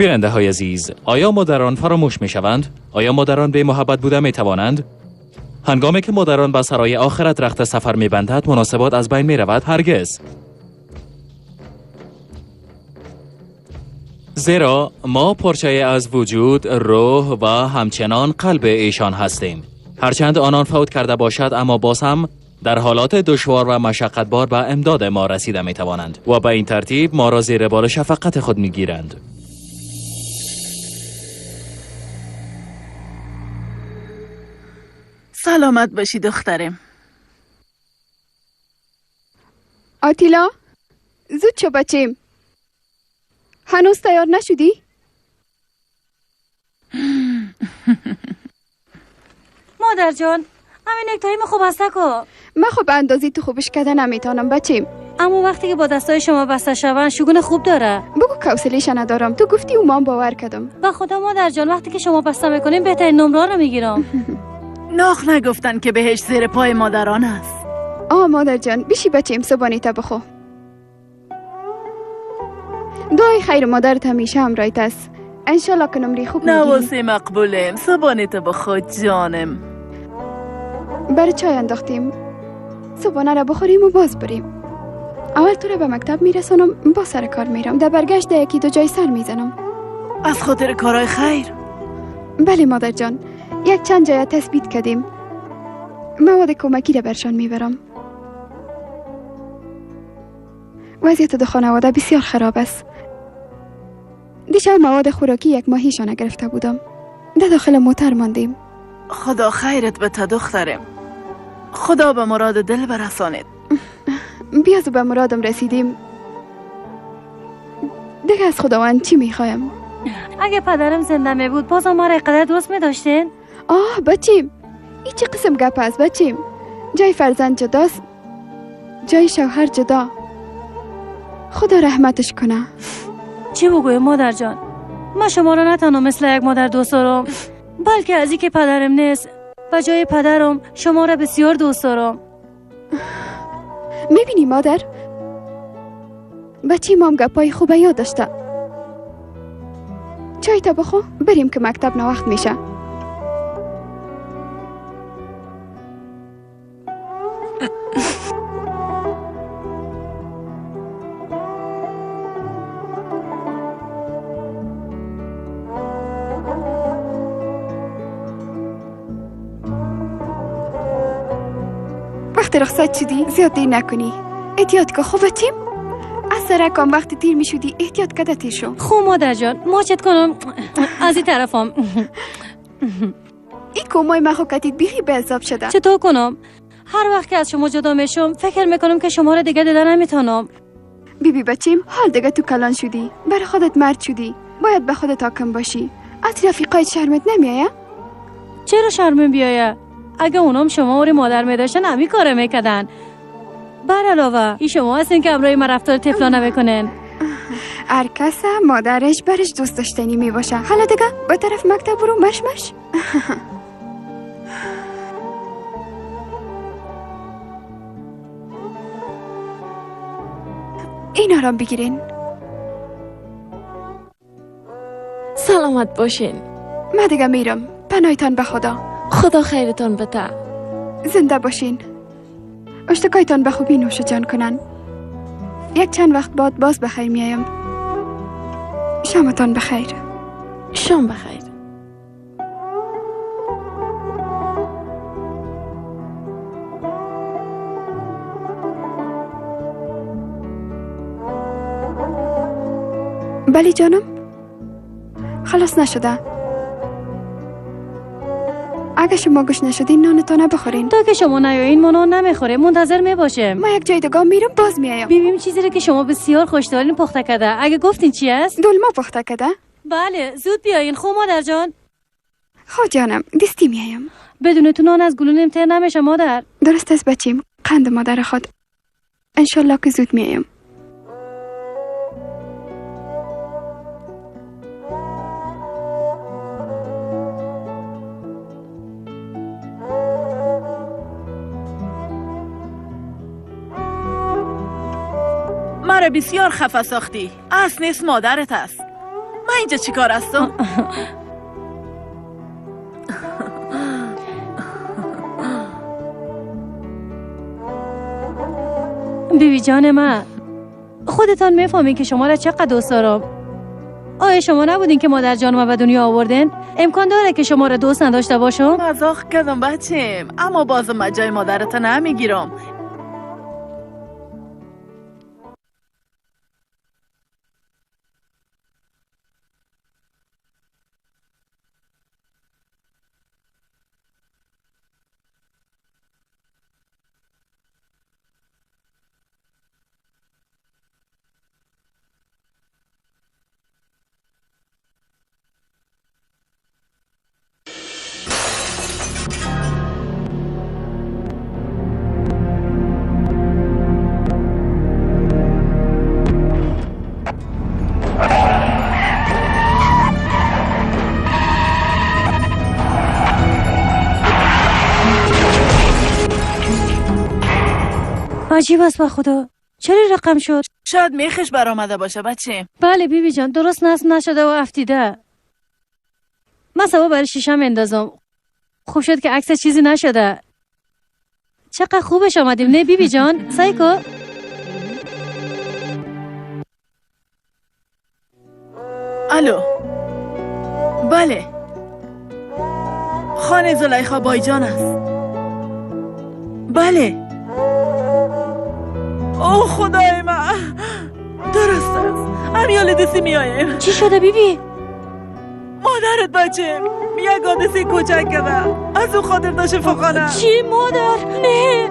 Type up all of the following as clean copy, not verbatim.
بیننده های عزیز، آیا مادران فراموش می شوند؟ آیا مادران به محبت بوده می توانند؟ هنگامی که مادران به سرای آخرت رخت سفر می بندد، مناسبات از بین می رود؟ هرگز. زیرا ما پارچه از وجود، روح و همچنان قلب ایشان هستیم. هرچند آنان فوت کرده باشد، اما باز هم در حالات دشوار و مشقتبار به امداد ما رسیده می توانند و به این ترتیب ما را زیر بال شفقت خود می گیرند. سلامت باشی دخترم. آتیلا، زود شو بچیم. هنوز تیار نشدی؟ مادر جان، همین نکتایی خوب بسته کو. من خب اندازی تو خوبش کده نمیتونم بچیم. اما وقتی که با دستای شما بسته شون شگون خوب داره. بگو کوسلیش ندارم. تو گفتی و من باور کردم. با خدا مادر جان، وقتی که شما بسته میکنین بهترین نمره رو میگیرم. ناخ نگفتن که بهش زیر پای مادران است. آه مادر جان، بیشی بچیم صبحانه تا بخو. دعای خیر مادرت همیشه همراهت است. انشالله که نمره خوب میگیری. نواسه مقبولم، صبحانه تا بخو جانم. برای چای انداختیم. صبحانه را بخوریم و باز بریم. اول تو را به مکتب میرسانم، با سر کار میرم. در برگشت در یکی دو جای سر میزنم. از خاطر کارهای خیر؟ بله مادر جان، یک چند جای تثبیت کردیم. مواد کمکی را برشان میبرم. وضعیت دو خانواده بسیار خراب است. دیشب مواد خوراکی یک ماهیشان گرفته بودم. در داخل موتر ماندیم. خدا خیرت بده دخترم. خدا به مراد دل برسانید. بیاز به مرادم رسیدیم. دیگه از خداوند چی میخوایم؟ اگه پدرم زنده می بود بازم ما را قدر دوست می داشتین؟ آه بچیم، این چه قسم گپ است بچیم؟ جای فرزند جداست، جای شوهر جدا. خدا رحمتش کنه. چی بگویم مادر جان؟ ما شما را نه تنها مثل یک مادر دوست دارم، بلکه از اینکه پدرم نیست و جای پدرم شما را بسیار دوست دارم. میبینی مادر، بچه مام گپای خوبه یاد داشته. چای تا بخو بریم که مکتب نوقت میشه. وقتی رخصت شدی زیاد دیر نکنی، احتیاط که. خوب بچیم، از سرکم وقتی تیر میشدی احتیاط کده تیر شو. خب مادر جان، ما چت کنم از این طرفم. این کومای من خو کتید بیخی به عذاب شده. چطور کنم؟ هر وقت که از شما جدا میشم فکر میکنم که شما رو دیگه دیده نمیتونم. بیبی بچیم، حال دیگه تو کلان شدی، برای خودت مرد شدی، باید به خودت حاکم باشی. از رفیقایت شرمت نمیایه؟ چرا شرمم بیایه؟ اگه اونام شما اوری مادر میداشتن همی کاره میکردن. بر علاوه ای شما هستین که امرای من رفتار طفلانه میکنن. هر کس مادرش برش دوست داشتنی میباشه. حالا دیگه به طرف مکتب برو. مرش مرش. اینا را بگیرین. سلامت باشین. من دیگه میرم. پناهتان به خدا. خدا خیرتان بده. زنده باشین. اشتکایتان به خوبی نوش جان کنن. یک چند وقت بعد باز به خیر میایم. شامتان بخیر. شام بخیر. بله جانم، خلاص نشده. اگه شما گوش نشدین نانتان بخورین. تا که شما نیایین ما نان نمیخوریم، منتظر میباشیم. ما یک جای دیگه میرم باز میایم. بیبیم چیزی رو که شما بسیار خوش دارین پخته کرده. اگه گفتین چی است؟ دلما پخته کرده؟ بله، زود بیاین. خب مادر جان. خب جانم، دستی میایم. بدون تو نان از گلونم تر نمیشه مادر. درست است بچیم، قند مادر خود. انشالله که زود میایم. مرا بسیار خفه ساختی. اصل نیست مادرت است. من اینجا چیکار هستم؟ بیبی جان من، خودتان میفهمین که شما را چقدر دوست دارم. آیا شما نبودین که مادر جان ما به دنیا آوردین؟ امکان داره که شما را دوست نداشته باشم؟ مزاق کردم بچیم، اما بازم جای مادرت نمیگیرم. عجیب است با خدا، چرا رقم شد؟ شاید میخش برآمده باشه بچه. بله بیبی جان، درست نصب نشده و افتیده. من سبا برای شیشه اندازم. خوب شد که عکس چیزی نشده. چقدر خوبش آمدیم نه بیبی جان؟ سعی کو. الو. بله، خانه زلیخا بایجان است. بله. او خدای من، درست است. امیال دسی میایم. چی شده بیبی؟ مادرت بچه یک حادثه کوچک کرده، از او خاطر داشت شفاخانه. چی مادر؟ نه.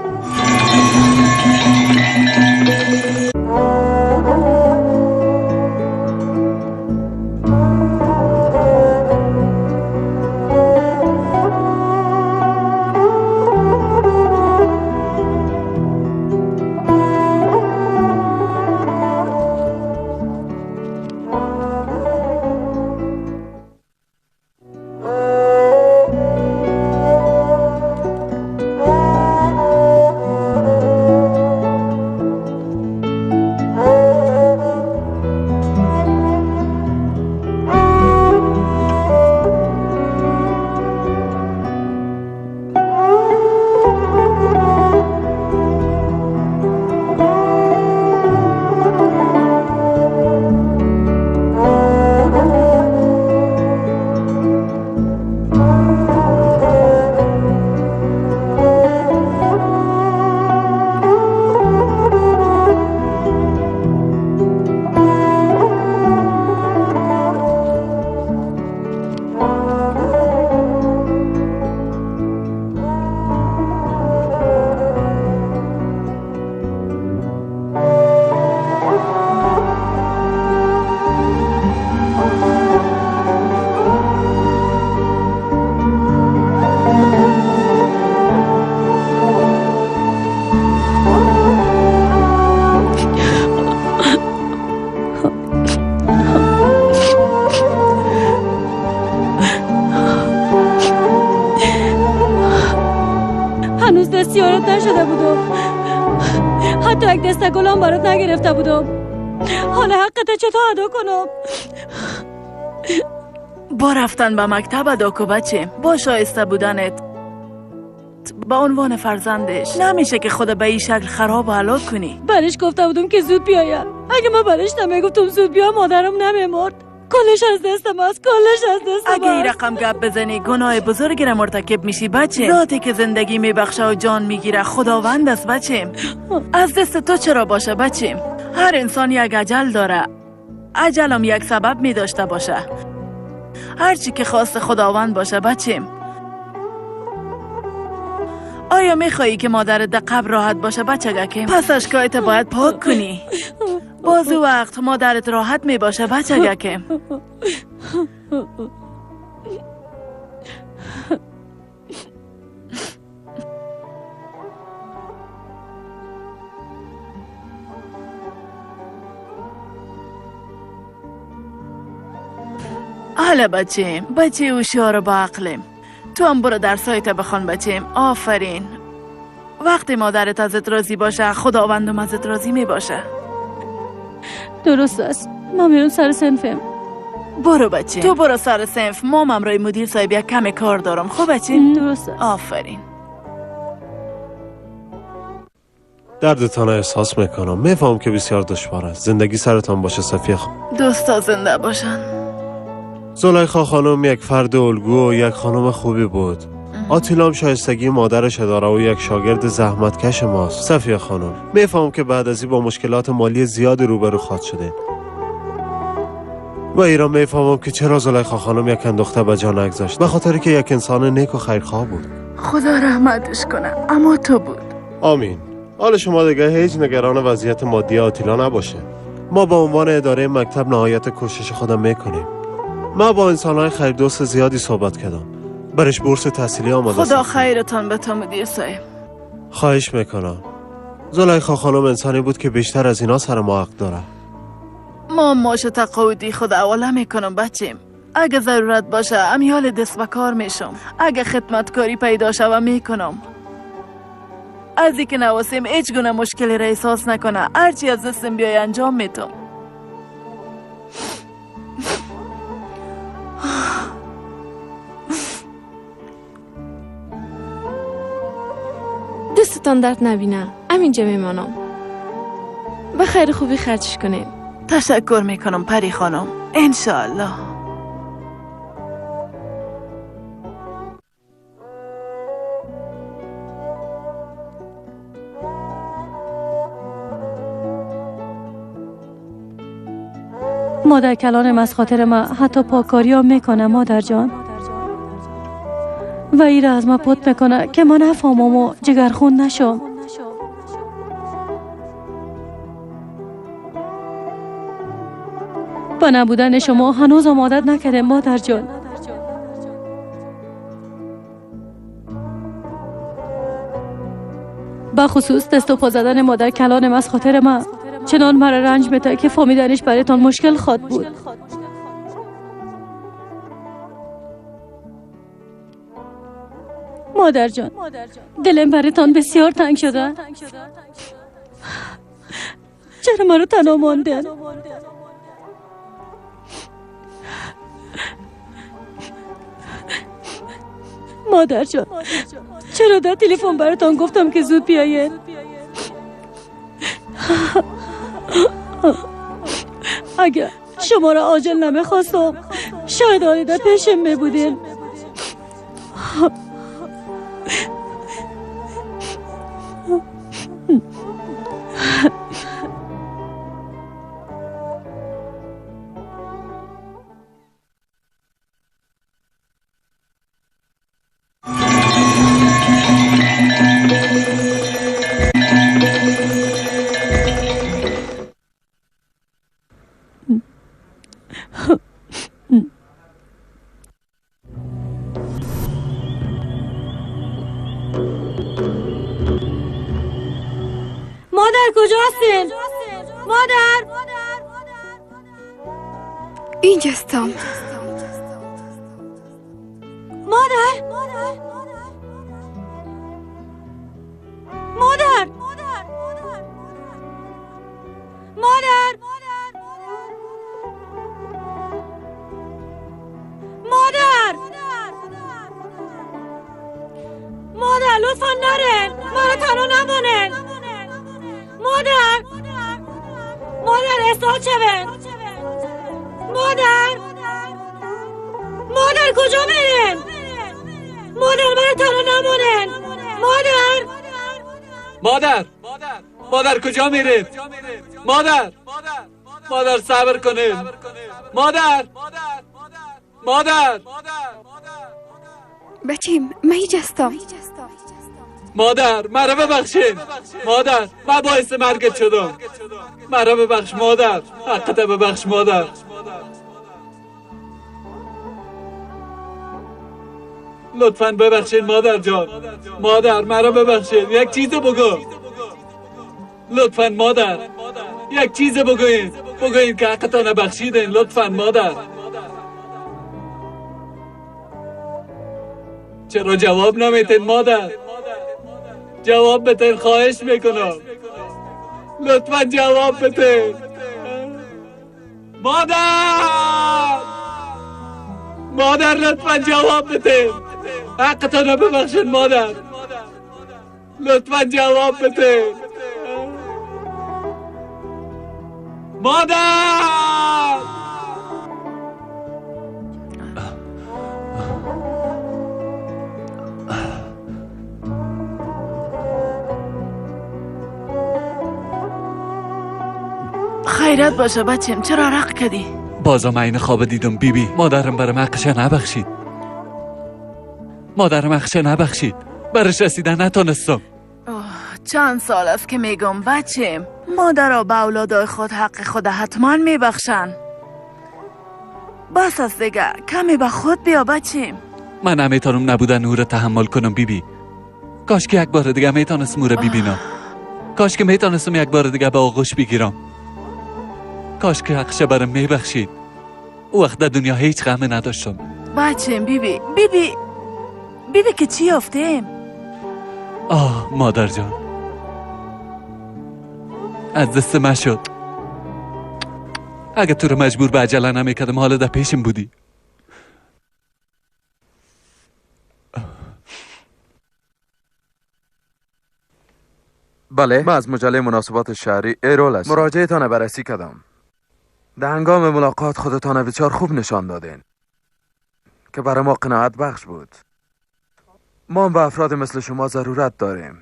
حتی یک دسته گلم برات نگرفته بودم. حالا حقت چطور ادا کنم؟ با رفتن به مکتب ادا کو بچه، با شایسته بودنت به عنوان فرزندش. نمیشه که خود به این شکل خراب و هلاک کنی. برش گفته بودم که زود بیایم. اگه من برش نمیگفتم زود بیا، مادرم نمیمرد. کلش از دستم است، کلش از دستم. اگه این رقم گپ بزنی گناه بزرگی را مرتکب میشی بچه. ذاتی که زندگی میبخشه و جان میگیره خداوند است بچه. از دست تو چرا باشه بچه؟ هر انسان یک اجل داره، اجلم یک سبب می داشته باشه. هرچی که خواست خداوند باشه بچه. آیا میخوایی که مادرت در قبر راحت باشه بچه؟ که پس اشکایت باید پاک کنی. باز وقت مادرت راحت می باشه بچه. که حالا بچه، بچه هوشیار و با عقلیم. تو هم برو درسایت بخوان بچیم. آفرین. وقتی مادرت ازت راضی باشه خداوندم ازت راضی می باشه. درست است. من میرم سر صنفم. برو بچه، تو برو سر صنف، ما همراه مدیر صاحب یک کم کار دارم. خوب بچه؟ درست. آفرین. دردتان احساس میکنم، میفهم که بسیار دشوار است. زندگی سرتان باشه صفیه خانم. دوستا زنده باشن. زلیخا خانم یک فرد الگو و یک خانم خوبی بود. آتیلام شایستگی مادرش داره و یک شاگرد زحمتکش ماست. صفیه خانم، میفهم که بعد از این با مشکلات مالی زیادی روبرو خواهد شده و ایران میفهمم که چرا زلیخا خانم یک انداخته به جا نگذاشت، به خاطر که یک انسان نیک و خیرخواه بود. خدا رحمتش کنه، اما تو بود. آمین. حال شما دیگه هیچ نگران وضعیت مادی آتیلا نباشه. ما به عنوان اداره مکتب نهایت کوشش خودم میکنیم. ما با انسانهای خیردوست زیادی صحبت کردم. برش بورس تحصیلی آماده. خدا خیرتان به تو مدیر صاحب. خواهش میکنم. زلیخا خانم انسانی بود که بیشتر از اینا سر ما حق داره. ما معاش تقاعدی خود حواله میکنم بچیم. اگه ضرورت باشه امیال دست به کار میشم. اگه خدمتکاری پیدا شوه میکنم. از اینکه نواسیم هیچ گونه مشکلی را احساس نکنه، هرچی از دستم بیای انجام میتم. دستتان درد نبینه، همینجا میمانم. به خیر خوبی خرجش کنین. تشکر میکنم پری خانم، انشاءالله. مادر کلانم از خاطر ما حتی پاکاری ها میکنه مادر جان، و ایره از ما پت میکنه که من نفهمم و جگرخون نشم. با نبودن شما هنوز عادت نکردم مادر جان. با خصوص دست و پا زدن مادر کلانم از خاطر ما چنان مرا رنج میده که فهمیدنش برایتان مشکل خواد بود. مادر جان، دلم برایتان بسیار تنگ شده. چرا مرا تنها ماندن؟ مادر جان، چرا در تلفن براتان گفتم که زود بیاین؟ اگر شما را عاجل نمیخواستم شاید آنی در پیشم میبودین. مادر کجا هستین؟ مادر اینجاستم. مادر مادر مادر مادر مادر لطفا نرن، مرا تنها نمانن. مادر مادر اصلاح شون. مادر مادر کجا میرین؟ مادر مرا تنها نمانن. مادر مادر مادر کجا میرین؟ مادر مادر صبر کنین. مادر مادر بچیم من اینجاستم. مادر مرا ببخشین. مادر من باعث مرگت شدم. مرا ببخش مادر، حقت ببخش مادر. لطفاً ببخشین مادر جان. مادر مرا ببخشین. یک چیز بگو لطفاً مادر، یک چیز بگوین، بگوین که حقتان بخشیدین. لطفاً مادر. چرا جواب نمیتین مادر؟ جواب بتین، خواهش میکنم. لطفا جواب بتین مادر. مادر لطفا جواب بده. حقتان ببخشید مادر. لطفا جواب بده. مادر! خیرت باشه بچم، چرا عرق کردی؟ بازم این خواب دیدم بیبی. مادرم برام حقش نبخشید. مادرم حقش نبخشید. برش رسیدن نتونستم. چند سال است که میگم بچم، مادرها به اولادای خود حق خود حتما میبخشن. بس است دیگه، کمی به خود بیا بچم. من نمیتونم نبودن او را تحمل کنم بیبی. کاش که یک بار دیگه میتونستم او را ببینم. کاش که میتونستم یک بار دیگه به آغوش بگیرم. کاش که حقش برم میبخشید. او وقت در دنیا هیچ غم نداشتم. بچم بیبی بیبی بیبی که چی یافتیم؟ آه مادر جان، از دست من شد. اگه تو رو مجبور به عجله نمیکردم حالا در پیشم بودی. بله، من از مجله مناسبات شهری ایرول هستم. مراجعه بررسی کردم. در هنگام ملاقات خودتان بسیار خوب نشان دادین که برای ما قناعت بخش بود. ما هم به افراد مثل شما ضرورت داریم.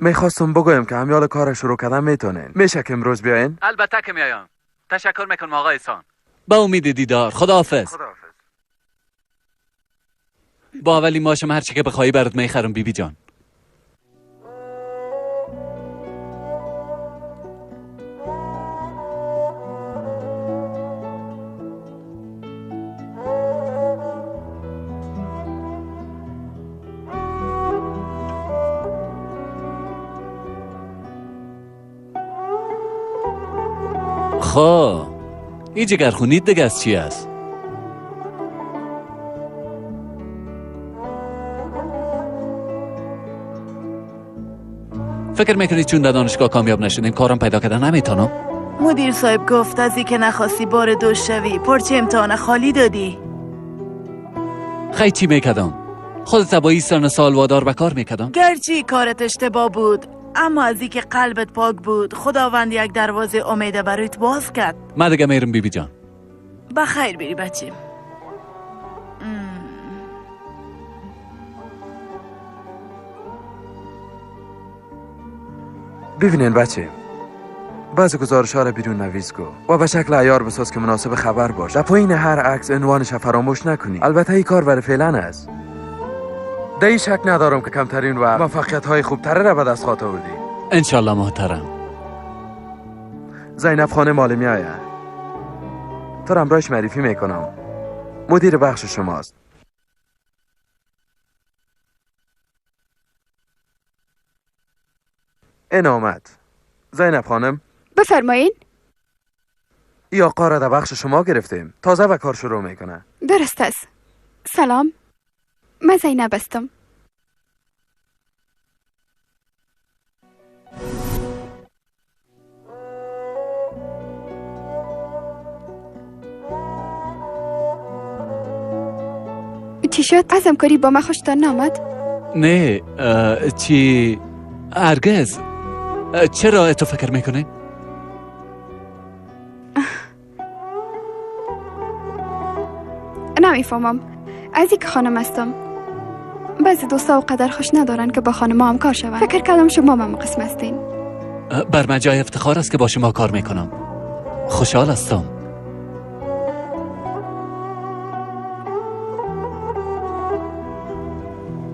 میخواستم بگویم که همیال کار شروع کردن میتونین. میشه که امروز بیاین؟ البته که میایم. تشکر میکنم آقای احسان. با امید دیدار. خداحافظ. با اولی ماشم هرچی که بخوایی برات میخرم بیبی جان. خب این جگرخونیت دیگه از چی است؟ فکر میکنی چون در دانشگاه کامیاب نشدیم کارم پیدا کردن نمیتونم؟ مدیر صاحب گفت از که نخواستی بار دوش شوی پرچه امتحان خالی دادی. خیلی چی میکردم؟ خودت با این سن سال وادار به کار میکردم؟ گرچه کارت اشتباه بود، اما از اینکه قلبت پاک بود خداوند یک دروازه امید برایت باز کرد. من دیگه میرم بیبی جان. بخیر بری بچه. ببینین بچه، بعض گزارش ها را بیرون نویس کو و به شکل عیار بساز که مناسب خبر باش. در پایین هر عکس عنوانش فراموش نکنی. البته این کار برای فعلا است. در این شک ندارم که کمترین و موفقیت های خوبتره را به دست خواهد آوردی. انشالله محترم. زینب خانه مال میآید. تو را همراهش معرفی میکنم. مدیر بخش شماست. این آمد. زینب خانم. بفرمایین. ای آقا را در بخش شما گرفتیم. تازه به کار شروع میکنه. درست است. سلام، من زینب هستم. چی شد؟ از همکاری با من خوشتان نامد؟ نه، چی؟ هرگز. چرا تو فکر میکنی؟ نمیفهمم. از یک خانم هستم. بعضی دوستا و قدر خوش ندارن که با خانم هم کار شوند. فکر کردم شما هم قسم هستین. بر من جای افتخار است که با شما کار میکنم. خوشحال هستم.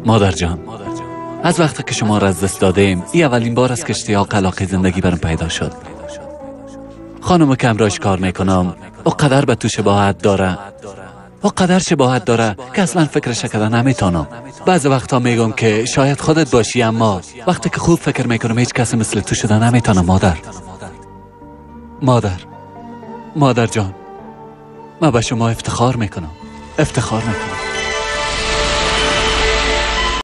مادر جان، از وقتی که شما را از دست دادیم این اولین بار است که اشتیاق علاقه زندگی برم پیدا شد. خانم که همراهش کار میکنم او قدر به تو شباهت داره، او قدر شباهت داره که اصلا فکرش کردن نمیتونم. بعضی وقتا میگم که شاید خودت باشی، اما وقتی که خوب فکر میکنم هیچ کسی مثل تو شده نمیتونم. مادر، مادر، مادر جان، من به شما افتخار میکنم، افتخار میکنم.